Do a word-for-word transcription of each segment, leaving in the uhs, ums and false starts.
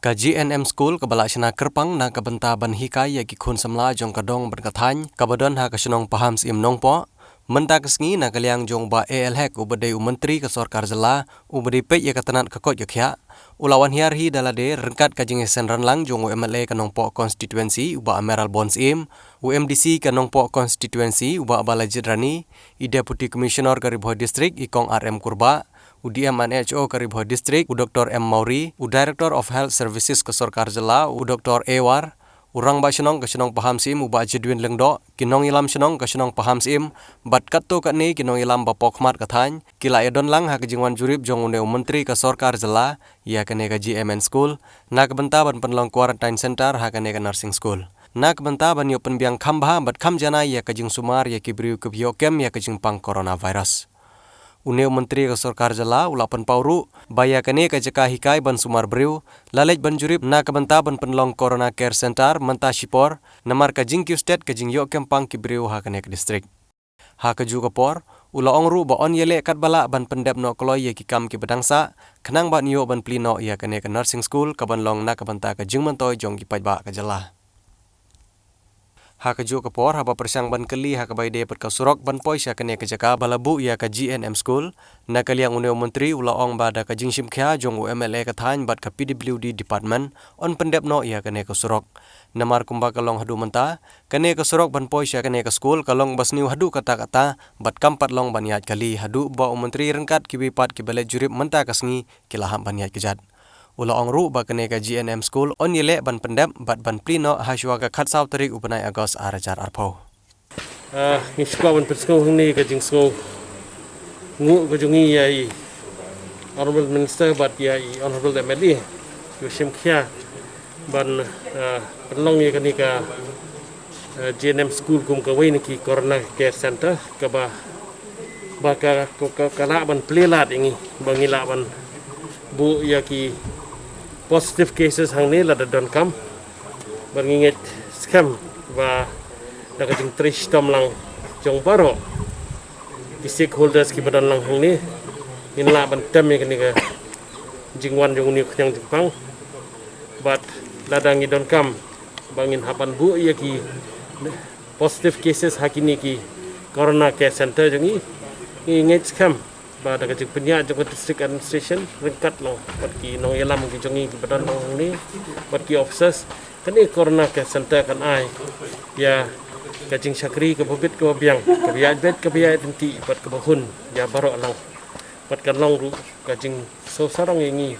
Ka G N M School kaba la shna kyrpang na ka bynta ban hikai ïa ki khun samla jong ka dong bad ka thaiñ kaba don ha ka shnong Pahamsyiem Nongpoh, mynta ka sngi na ka liang jong u Bah A L Hek uba dei u Myntri ka Sorkar Jylla uba dei peit ïa ka tnat ka koit ka khiah, u la wan hiar hi da lade ryngkat ka jingïaseng ranlang jong u M L A ka Nongpoh Constituency u Bah Amiral Born Syiem, u M D C ka Nongpoh Constituency u Bah Balajied Rani, i Deputy Commissioner ka Ri Bhoi District i Kong R M Kurbah, u D M and H O ka Ri Bhoi District u Doctor M Mawrie, u Director of Health Services ka Sorkar Jylla u Doctor A War, u Rangbah Shnong ka shnong Pahamsyiem u Bah Jedwin Lyngdoh, ki nongïalam shnong ka shnong Pahamsyiem, bad katto katne ki nongïalam ba pawkhmat ka thaiñ, ki la ïadon lang ha ka jingwan jurip jong une u Myntri ka Sorkar Jylla ïa kane ka G M N School, na ka bynta ban pynlong quarantine center ha kane ka nursing school, na ka bynta ban ïoh pynbiang kham bha bad kham janai ïa ka jingsumar ïa ki briew kiba ïoh kem ïa ka jingpang coronavirus. Une u Myntri ka Sorkar Jylla u la pynpaw ruh ba ïa kane ka jaka hikai ban sumar briew la leit ban jurip na ka bynta ban pynlong Corona Care Center mynta shipor, namar ka jingkiew stet ka jingïoh kem pang ki briew ha kane ka district. Ha kajuh ka por, u la ong ruh ba yn ïaleh katba lah ban pyndep noh kloi ïa ki kam kiba dang sah, khnang ban ïoh ban plie noh ïa kane ka nursing school kaban long na ka bynta ka jingmyntoi jong ki paidbah ka jylla. Ha kajuh ka por, haba pyrshang ban kylli ha kaba ïadei bad ka surok ban poi sha kane ka jaka ba la buh ïa ka G N M School, na ka liang une u Myntri u la ong ba da ka jingshim khia jong u M L A ka thaiñ bad ka P W D Department yn pyndep noh ïa kane ka surok. Namar kumba ka long haduh mynta, kane ka surok ban poi sha kane ka school ka long ba sniew haduh katta katta bad kam pat long ban ïaid kali haduh ba u Myntri ryngkat kiwei pat kiba leit jurip mynta ka sngi ki la hap ban ïaid kjat. U la ong ruh ba kane ka G N M School yn ïaleh ban pyndep bad ban plie noh ha shuwa ka khatsaw tarik u bnai August ar hajar arphew. Ah, ngi sngewbha ban pynsngew hangne ka jingsngew nguh ka jong ngi ïa i Honorable Minister bad ïa i Honorable M L A, ïa shim khia ban, ah, pynlong ïa kane ka, ah, G N M School kum kawei na ki Corona Care Center kaba, ba ka, ka, ka, ka lah ban plie lad ïa ngi ba ngi lah ban buh ïa ki positive cases hangne lada donkam. Ba ngi ngeit skhem ba da ka jingtrei shitom lang jong baroh ki stakeholders kiba don lang hangne, ngin lah ban tem ïa kane ka jingwan jong une u khñiang jingpang. Bad lada ngi donkam ba ngin hap ban buh ïa ki positive cases ha kine ki Corona Care Center jong ngi, ngi ngeit skhem ba da ka jingpynïaid jong ka District Administration ryngkat lang bad ki nongïalam ki jong ngi kiba don lang hangne bad ki officers, kane Corona Care Center kan ai ïa ka jingshakri kaba bit kaba biang, kaba ïaid beit kaba ïaid lynti bad kaba hun ïa baroh lang. Bad kan long ruh ka jingsngew sarong ïa ngi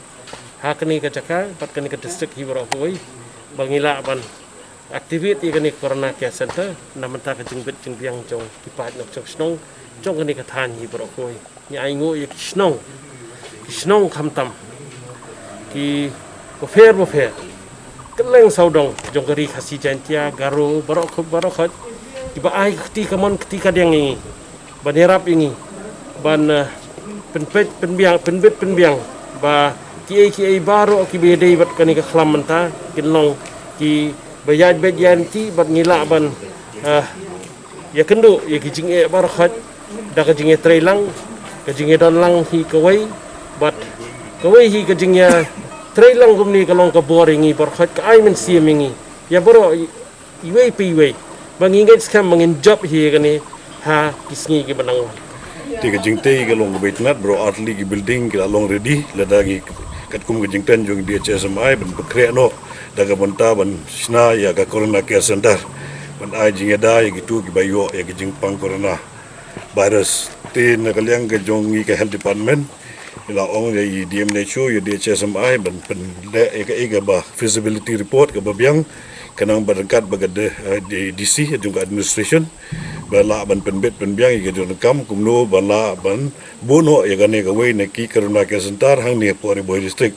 ha kane ka jaka bad kane ka district hi baroh kawei ba ngi lah ban activate ïa kane Corona Care Center na bynta ka jingbit jingbiang jong ki paid nongshong shnong jong kane ka thaiñ hi baroh kawei. Ngi ai nguh ïa ki shnong, ki shnong khamtam ki bapher bapher, kylleng sawdong jong ka Ri Khasi Jaiñtia, Garo, baroh kawei, baroh kawei kiba ai ka kti kamon kti kadiang ïa ngi, ban ïarap ïa ngi ban, eh, pynpeit pynbiang, pynbit pynbiang ba kiei kiei baroh kiba ïadei bad kane ka khlam mynta kin long kiba ïaid beit ïaid lynti bad ngi lah ban, eh, ïakynduh ïa ki jingeh baroh kawei da ka jingïatreilang, ka jingïadon lang hi kawei bad kawei hi ka jingïatreilang kumne ka long ka bor ïa ngi baroh kawei, ka ai mynsiem ïa ngi ïa baroh iwei pa iwei. Ba ngi ngeit skhem ba ngin jop hi ïa kane ha ki sngi kiba nang wan. Te ka jingtei ka long kaba itynnad, baroh ar tylli ki building ki la long ready, lada ngi katkum ka jingteng jong D H S M I ban pynkhreh noh da ka bynta ban shna ïa ka Corona Care Center ban ai jingïada ïa kito kiba ïoh ïa ka jingpang Corona virus. Te na ka liang ka jong ngi ka Health Department, ngi la ong ïa i D M H O, ïa D H S M I ban pynleh ïa kaei kaba feasibility report kaba biang, khnang ba ryngkat bad ka D-, eh, D-, D C jong ka administration ba lah ban pynbit pynbiang ïa ka jingdonkam kumno ba lah ban buh noh ïa kane kawei na ki Corona Care Center hangne hapoh Ri Bhoi District.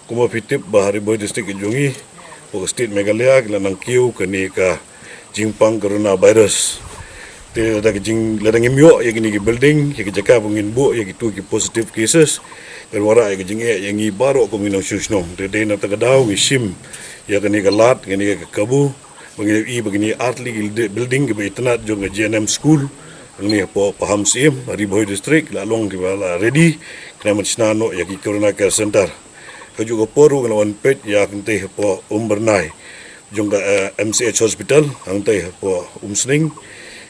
Kumba phi tip ba ha Ri Bhoi District ka jong ngi, hapoh ka state Meghalaya, ki la nang kiew kane ka jingpang Corona virus. Te lada ka jing, lada ngim ïoh ïa kine ki building, ïa ki jaka ba ngin buh ïa kito ki positive cases, kan wanrah ïa ka jingeh ïa ngi baroh kum ki nongshong shnong. Te dei na kata ka daw ngi shim ïa kane ka lad, kane ka kabu, ba ngi ïohi ba kine ar tylli ki building kiba itynnad jong ka G N M School hangne hapoh Pahamsyiem, Ri Bhoi District, la long kiba la ready, khnang ban shna noh ïa ki Corona Care Center. Ka juk ka por ruh nga la wan peit ïa kynthei hapoh Umbyrnai jong ka, eh, M C H Hospital hangtei hapoh Umsning.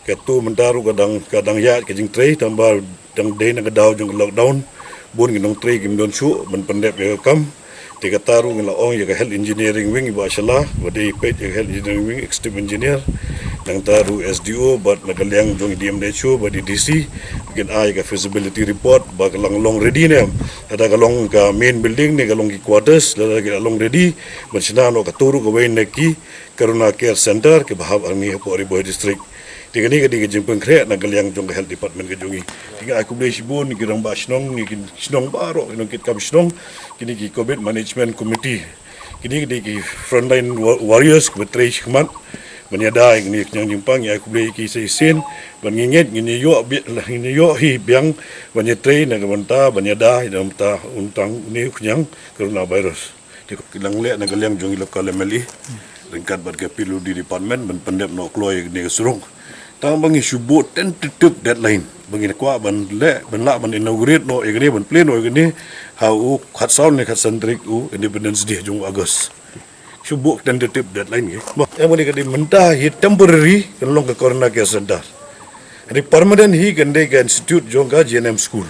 Katu mynta ruh ka dang, ka dang ïaid ka jingtrei tang ba dang dei na ka daw jong ka lockdown. Bun ki nongtrei kim don shuh ban pyndep ïa ka kam. Te kata ruh nga la ong ïa ka health engineering wing ba shala ba dei peit ïa ka health engineering wing, executive engineer, nangta ruh S D O bad na ka liang jong i D M D H O bad i D C. Kin ai ka feasibility report ba ka long, long ready ne em. Lada ka long ka main building ne ka long ki quarters, lada ka long ready ban shna noh katu ruh kawei na ki Corona Care Center kiba hap hangne hapoh Ri Bhoi District. Te kane ka dei ka jingpynkhreh na ka liang jong ka health department ka jong ngi. Te nga ai khublei shibun ïa ki rangbah shnong, ïa ki shnong baroh, ïa ki nongkitkam shnong, kine ki Covid Management Committee. Kine ki dei ki frontline wa-, warriors kiba trei shakhmat ban ïada ïa kine ki khñiang jingpang. Nga ai khublei ïa ki sa shisien, ban ngin ngeit ngin ïoh bi-, ngin ïoh hi biang ban ïatrei na ka bynta ban ïada ïa ka bynta untang une u khñiang coronavirus. Te ki dang leh na ka liang jong i local M L A ryngkat bad ka P W D department ban pyndep noh kloi ïa kane ka surok. Tang ba ngi shu buh tentative deadline ba ngin kwah ban leh, ban lah ban inaugurate noh ïa kane, ban plie noh ïa kane ha u khatsaw ne khatsan tarik u Independence Day jong u August. Shu buh tentative deadline ngi. Ba, ïa kane ka dei mynta hi temporary kan long ka Corona Care Center. Ka dei permanent hi kan dei ka institute jong ka G N M school.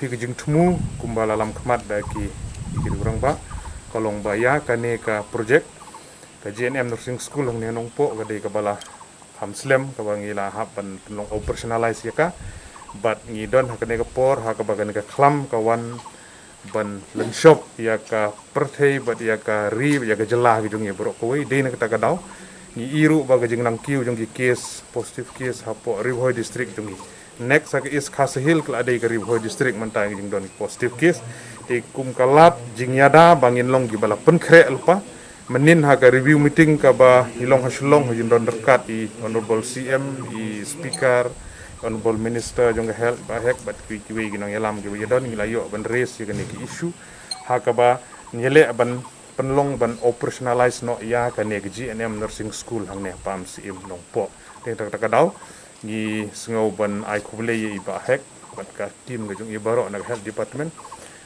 Hi ka jingthmu kumba la lam khmat da ki, ki rangbah, ka long ba ïa kane ka project ka G N M Nursing School hangne Nongpoh ka dei kaba la kham slem kaba ngi la hap ban pynlong operationalize ïa ka. Bad ngi don ha kane ka por ha kaba kane ka khlam ka wan ban lynshop ïa ka pyrthei bad ïa ka ri bad ïa ka jylla ka jong ngi baroh kawei. Dei na kata ka daw ngi ïohi ruh ba ka jingnang kiew jong ki case, positive case hapoh Ri Bhoi District jong ngi. Next ha ka East Khasi Hills ka la dei ka Ri Bhoi District mynta ngi jingdon ki positive case. Te kum ka lad jingïada ba ngin long kiba la pynkhreh lypa. Mynnin ha ka review meeting kaba i long ha Shillong ha jingdon ryngkat i Honorable C M, i Speaker, Honorable Minister jong ka Health Bah Hek bad kiwei kiwei ki nongïalam kiba ïadon ngi la ïoh ban raise ïa kane ka issue. Ha kaba ngi leh ban pynlong ban operationalize noh ïa kane ka G N M Nursing School hangne ha Pahamsyiem Nongpoh. Te na kata ka daw ngi sngew ban ai khublei ïa i Bah Hek bad ka team ka jong i baroh na ka Health Department.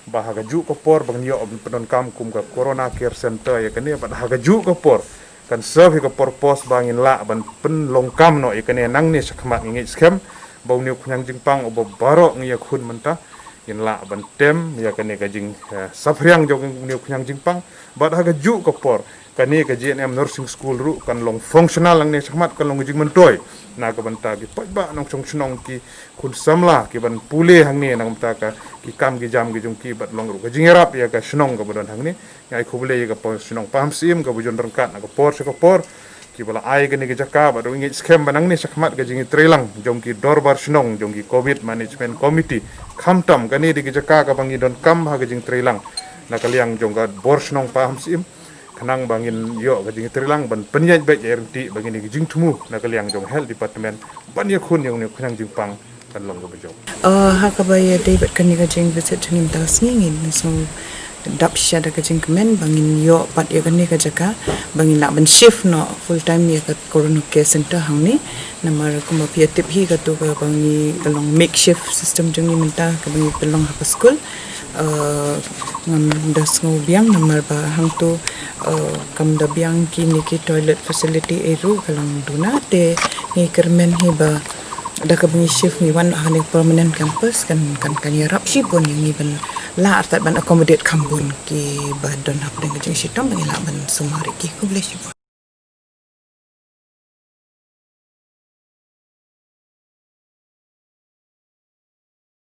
Ba ha kajuh ka por ba ngin ïoh ban pyndonkam kum ka Corona Care Center ïa kane bad ha kajuh ka por kan serve ïa ka purpose ba ngin lah ban pynlong kam noh ïa kane nangne shakhmat. Ngi ngeit skhem ba une u khñiang jingpang uba baroh ngi ïakhun mynta ngin lah ban tem ïa kane ka jing, eh, saphriang jong une u khñiang jingpang. Bad ha kajuh ka por kane ka G N M Nursing School ruh kan long functional nangne shakhmat, kan long ka jingmyntoi na ka bynta ki paidbah nongshong shnong, ki khun samla kiban pule hangne na ka bynta ka ki kam ki jam ki jong ki bad long ruh ka jingïarap ïa ka shnong kaba don hangne. Nga ai khublei ïa ka por shnong Pahamsyiem kaba jon ryngkat na ka por sha ka por kiba la ai kane ka jaka bad ruh ngi ngeit skhem ba nangne shakhmat ka jingïatreilang jong ki dorbar shnong jong ki Covid Management Committee. Khamtam kane dei ka jaka kaba ngi donkam ha ka jingtreilang na ka liang jong ka bor shnong Pahamsyiem. Khnang ba ngin ïoh ka jingtreilang ban pynïaid beit ïa ryntih ba ngin ïa ka jingthmu na ka liang jong Health Department ban ïakhun ïa une u khñiang jingpang kan long kaba jop. Uh, ha kaba ïadei bad kane ka jingvisit jong ngi mynta ka sngi, ngin sngew dap shisha da ka jingkmen ba ngin ïoh pat ïa kane ka jaka ba ngin lah ban shift noh full time ïa ka Corona Care Center hangne. Namar kumba phi ïa tip hi katu kaba ngi ka long makeshift system jong ngi mynta kaba ngi pynlong ha ka skul. Uh, ngam da sngew biang namar ba hangtu, uh, kam da biang kine ki toilet facility ei ruh ka long duna. Te ngi kyrmen hi ba da kaba ngi shift ngi wan ha kane permanent campus kan, kan, kan ïarap shibun ïa ngi ban lah artat ban accommodate kham bun kiba don hapdeng ka jingshitom ba ngi lah ban sumar ïa ki. Khublei shibun.